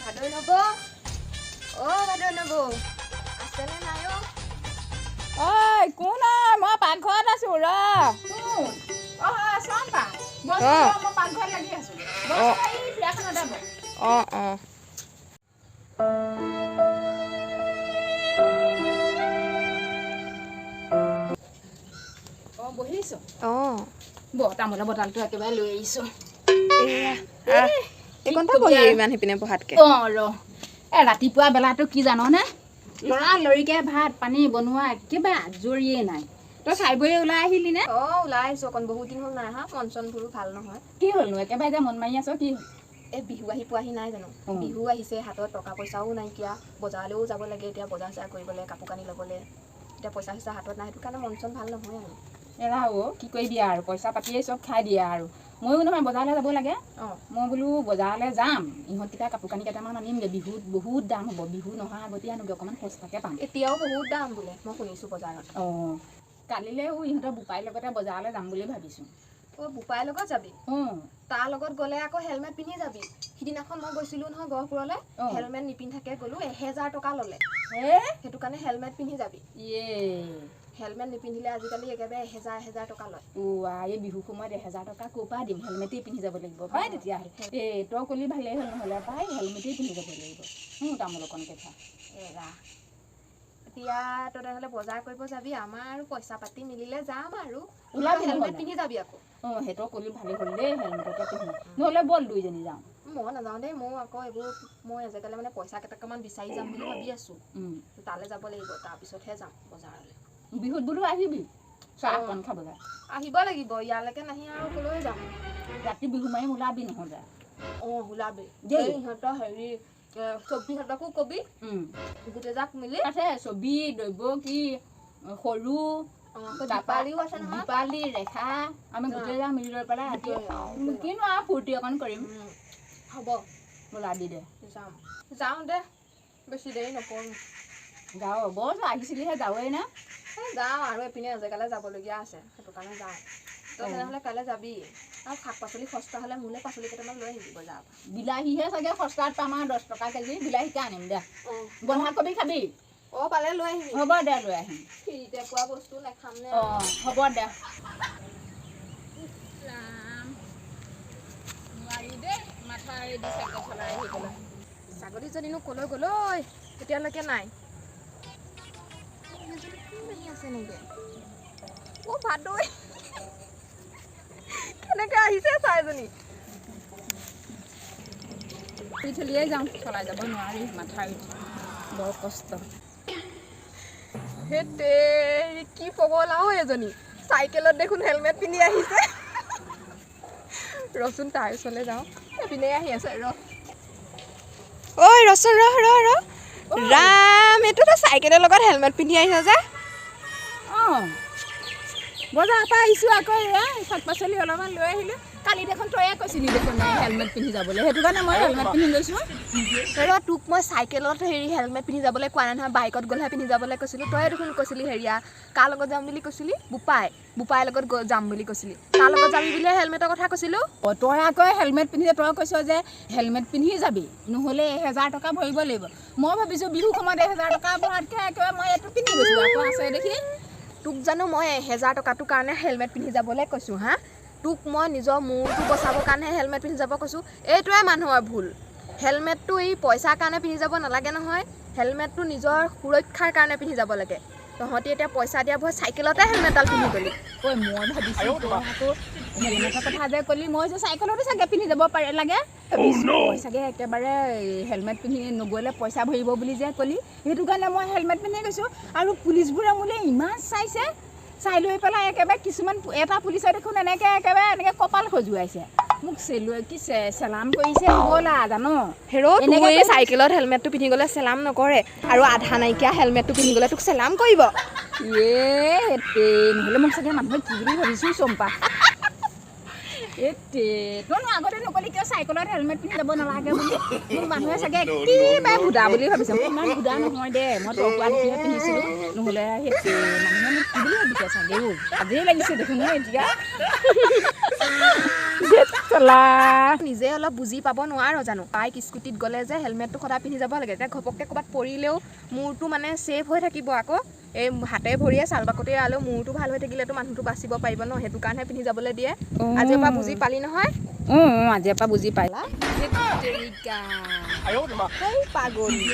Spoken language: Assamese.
ভাদৈ নবৌ, অ ভাদৈ নবৌ, আছেনে নাই অ? ঐ কোন ঐ? মই পাকঘৰত আছো ৰ। কোন? অ চম্পা, ব'লচোন, মই পাকঘৰত লাগি আছো। ব'লচোন, এই পীৰাখনতে বহ। অঁ অঁ। অ বহিছ? অঁ। বহ, তামোলৰ বটালটো একেবাৰে লৈ আহিছো। এয়া এইকণতে বহি ইমান সিপিনে বহাতকে। অ ৰ, এ ৰাতিপুৱা বেলাটো কি জাননে, লৰালৰিকে ভাত পানী বনোৱা একেবাৰে আজৰিয়ে নাই। তই খাই বৈ ওলাই আহিলি নে? অঁ, ওলাই আহিছোঁ অকণ, বহুত দিন হ'ল নাই অহা, মন চনবোৰো ভাল নহয়। কি হ'লনো, একেবাৰে যে মন মাৰি আছ, কি হ'ল? এই বিহু আহি পোৱাহি নাই জানো? বিহু আহিছে, হাতত টকা পইচাও নাইকিয়া, বজাৰলৈও যাব লাগে এতিয়া, বজাৰ চজাৰ কৰিবলৈ, কাপোৰ কানি ল'বলৈ, এতিয়া পইচা চইচা হাতত নাই, সেইটো কাৰণে মন চন ভাল নহয় আৰু। এৰা অ', কি কৰিবি আৰু, পইচা পাতিয়ে চব খাই দিয়ে আৰু। ময়ো নহয় বজাৰলৈ যাব লাগে। মই বোলো বজাৰলৈ যাম, ইহঁতকেইটা কাপোৰ কানি কেইটামান আনিমগৈ, বিহুত বহুত দাম হ'ব, বিহু নহা আগতে আনোগৈ, অকণমান সস্তাকে পাম। এতিয়াও বহুত দাম বোলে, মই শুনিছোঁ বজাৰত। অঁ, কালিলৈও ইহঁতৰ বোপাইৰ লগতে বজাৰলৈ যাম বুলি ভাবিছোঁ। অ' বোপাইৰ লগত যাবি? অঁ। তাৰ লগত গ'লে আকৌ হেলমেট পিন্ধি যাবি। সিদিনাখন মই গৈছিলোঁ নহয় গহপুৰলৈ, হেলমেট নিপিন্ধাকৈ গ'লোঁ, 1000 টকা ল'লে। সেইটো কাৰণে হেলমেট পিন্ধি যাবি। ইয়ে। হেলমেট নিপিন্ধিলে আজিকালি একেবাৰে 1000 1000 টকা লয়। অ' এই বিহু সময়ত 1000 টকা ক'ৰ পৰা দিম, হেলমেটেই পিন্ধি যাব লাগিব পাই তেতিয়াহ'লে। এই তই ক'লি ভালেই হ'ল, নহ'লে পাই হেলমেটেই পিন্ধি যাব লাগিব। তামোল অকণকে খা। এৰা, এতিয়া তই তেনেহ'লে বজাৰ কৰিব যাবি, আমাৰ আৰু পইচা পাতি মিলিলে যাম আৰু। ওলাবি। হেলমেট নহ'লে। পিন্ধি যাবি আকৌ। অঁ, সেইটো ক'লি ভালেই হ'ল দেই, হেলমেটকে পিন্ধিম। নহ'লে ব'ল দুইজনী যাওঁ। মই নাযাওঁ দেই, ময়ো আকৌ এইবোৰ, মই এজেগালৈ মানে পইচা কেইটকামান বিচাৰি যাম বুলি ভাবি আছোঁ, তালৈ যাব লাগিব, তাৰপিছতহে যাম বজাৰলৈ। বিহুত বোলো আহিবি চাহ অকণ খাবলৈ। আহিব লাগিব, ইয়ালৈকে নাহি আৰু ক'লৈ যাম? ৰাতি বিহু মাৰিম, ওলাবি নহ'লে। অঁ, ওলাবি দেই। ইহঁতৰ হেৰি ছবিহঁতকো কবি, গোটেই যাক মিলি। আছে ছবি, দৈৱকী, সৰু, দীপালীও আছে নহয়। দীপালী, ৰেখা, আমি গোটেই যাক মিলি লৈ পেলাই ৰাতি কিনো আৰু ফূৰ্তি অকণ কৰিম। হ'ব। ওলাবি দে। যাম, যাওঁ দে, বেছি দেৰি নকৰোঁ। যাওঁ বছ, আহিছিলিহে, যাৱেই না। যাওঁ আৰু এইপিনে এজেগালৈ যাবলগীয়া আছে, সেইটো কাৰণে যাওঁ। তই তেনেহ'লে কাইলৈ যাবি, আৰু শাক পাচলি সস্তা হ'লে মোলৈ পাচলি কেইটামান লৈ আহিবি বজাৰৰ পৰা। বিলাহীহে চাগে সস্তাত পাম আৰু, 10 টকা কেজি, বিলাহীকে আনিম দে। বন্ধাকবি খাবি? অঁ, পালে লৈ আহিবি। হ'ব দে, লৈ আহিম। ফ্ৰীতে পোৱা বস্তু নাখাম নে? অঁ, হ'ব দে। নোৱাৰি দেই মাথাউৰি চাইকেল চলাই আহিবলৈ। ছাগলীজনীনো ক'লৈ গ'ল ঐ, এতিয়ালৈকে নাই। আছে নেকি? অ' ভাদৈ, কেনেকৈ আহিছে চৰাইজনী। ঠেলিয়ে যাওঁ, চলাই যাব নোৱাৰি মাথাউৰিত, বৰ কষ্ট। সেই কি পগলা ঐ এজনী, চাইকেলত দেখোন হেলমেট পিন্ধি আহিছে। ৰচোন, তাৰ ওচৰলৈ যাওঁ, এইপিনে আহি আছে, ৰ। ঐ ৰচোন, ৰ ৰ ৰ, ৰাম, এইটো তই চাইকেলৰ লগত হেলমেট পিন্ধি আহিছ যে? অঁ, বজাৰৰ পৰা আহিছোঁ আকৌ, এয়া শাক পাচলি অলপমান লৈ আহিলোঁ। কালি দেখোন তয়ে কৈছিলি দেখোন হেলমেট পিন্ধি যাবলৈ, সেইটো কাৰণে মই হেলমেট পিন্ধি গৈছোঁ। ৰ, তোক মই চাইকেলত হেৰি হেলমেট পিন্ধি যাবলৈ কোৱা নাই নহয়, বাইকত গ'লেহে পিন্ধি যাবলৈ কৈছিলোঁ। তয়ে দেখোন কৈছিলি হেৰিয়া কাৰ লগত যাম বুলি কৈছিলি, বোপাই, বোপাইৰ লগত যাম বুলি কৈছিলি, তাৰ লগত যাবি বুলিহে হেলমেটৰ কথা কৈছিলোঁ। অঁ, তই আকৌ হেলমেট পিন্ধি, তই কৈছ যে হেলমেট পিন্ধি যাবি, নহ'লে 1000 টকা ভৰিব লাগিব। মই ভাবিছোঁ বিহু সময়ত 1000 টকা ভৰাতকৈ একেবাৰে মই এইটো পিন্ধি গৈছোঁ, আকৌ আছে দেখি। তোক জানো মই 1000 টকাটোৰ কাৰণে হেলমেট পিন্ধি যাবলৈ কৈছোঁ? হা, তোক মই নিজৰ মূৰটো বচাবৰ কাৰণেহে হেলমেট পিন্ধি যাব কৈছোঁ। এইটোৱে মানুহৰ ভুল, হেলমেটটো এই পইচাৰ কাৰণে পিন্ধি যাব নালাগে নহয়, হেলমেটটো নিজৰ সুৰক্ষাৰ কাৰণে পিন্ধি যাব লাগে। তহঁতি এতিয়া পইচা দিয়া ভয় চাইকেলতে হেলমেটডাল পিন্ধি গ'লি। ঐ, মই ভাবিছোঁ তই আকৌ হেলমেটৰ কথা যে ক'লি, মই যে চাইকেলতো চাগে পিন্ধি যাব পাৰে লাগে, তই চাগে একেবাৰে হেলমেট পিন্ধি নগ'লে পইচা ভৰিব বুলি যে ক'লি, সেইটো কাৰণে মই হেলমেট পিন্ধি গৈছোঁ। আৰু পুলিচবোৰে মোলৈ ইমান চাইছে, চাই লৈ পেলাই একেবাৰে কিছুমান, এটা পুলিচে দেখোন এনেকৈ একেবাৰে এনেকৈ কপাল খজুৱাইছে মোক, চেলু কি চেলাম কৰিছে হ'বলা জানো। হেৰ', তোৰ এই চাইকেলত হেলমেটটো পিন্ধি গ'লে চেলাম নকৰে, আৰু আধা নাইকিয়া হেলমেটটো পিন্ধি গ'লে তোক চেলাম কৰিব। ইয়ে, নহ'লে মোক চাগে মানুহে কি বুলি ভাবিছোঁ চম্পা। এ তইনো আগতে নকলি কিয় চাইকেলত হেলমেট পিন্ধি যাব নালাগে বুলি? মোক মানুহে চাগে একেবাৰে ভুদা বুলি ভাবিছে। মই ইমান ভুদা নহয় দে, মই তই কোৱা দেখিহে পিন্ধিছিলোঁ। নহ'লে সেই মানুহে মোক কি বুলি ভাবিছে চাগে? অ' আজিয়ে লাগিছে দেখোন মই এতিয়া। ধেৎ চালা। নিজে অলপ বুজি পাব নোৱাৰ জানো? বাইক স্কুটিত গ'লে যে হেলমেটটো সদায় পিন্ধি যাব লাগে, তেতিয়া ঘপককৈ ক'ৰবাত পৰিলেও মূৰটো মানে ছেফ হৈ থাকিব। আকৌ এই হাতে ভৰিয়ে ছাল বাকতিয়ে আলেও মূৰটো ভাল হৈ থাকিলেতো মানুহটো বাচিব পাৰিব ন? সেইটো কাৰণেহে পিন্ধি যাবলৈ দিয়ে। আজিৰ পৰা বুজি পালি নহয়? অঁ, আজিৰ পৰা বুজি পাই। সেই পাগলী।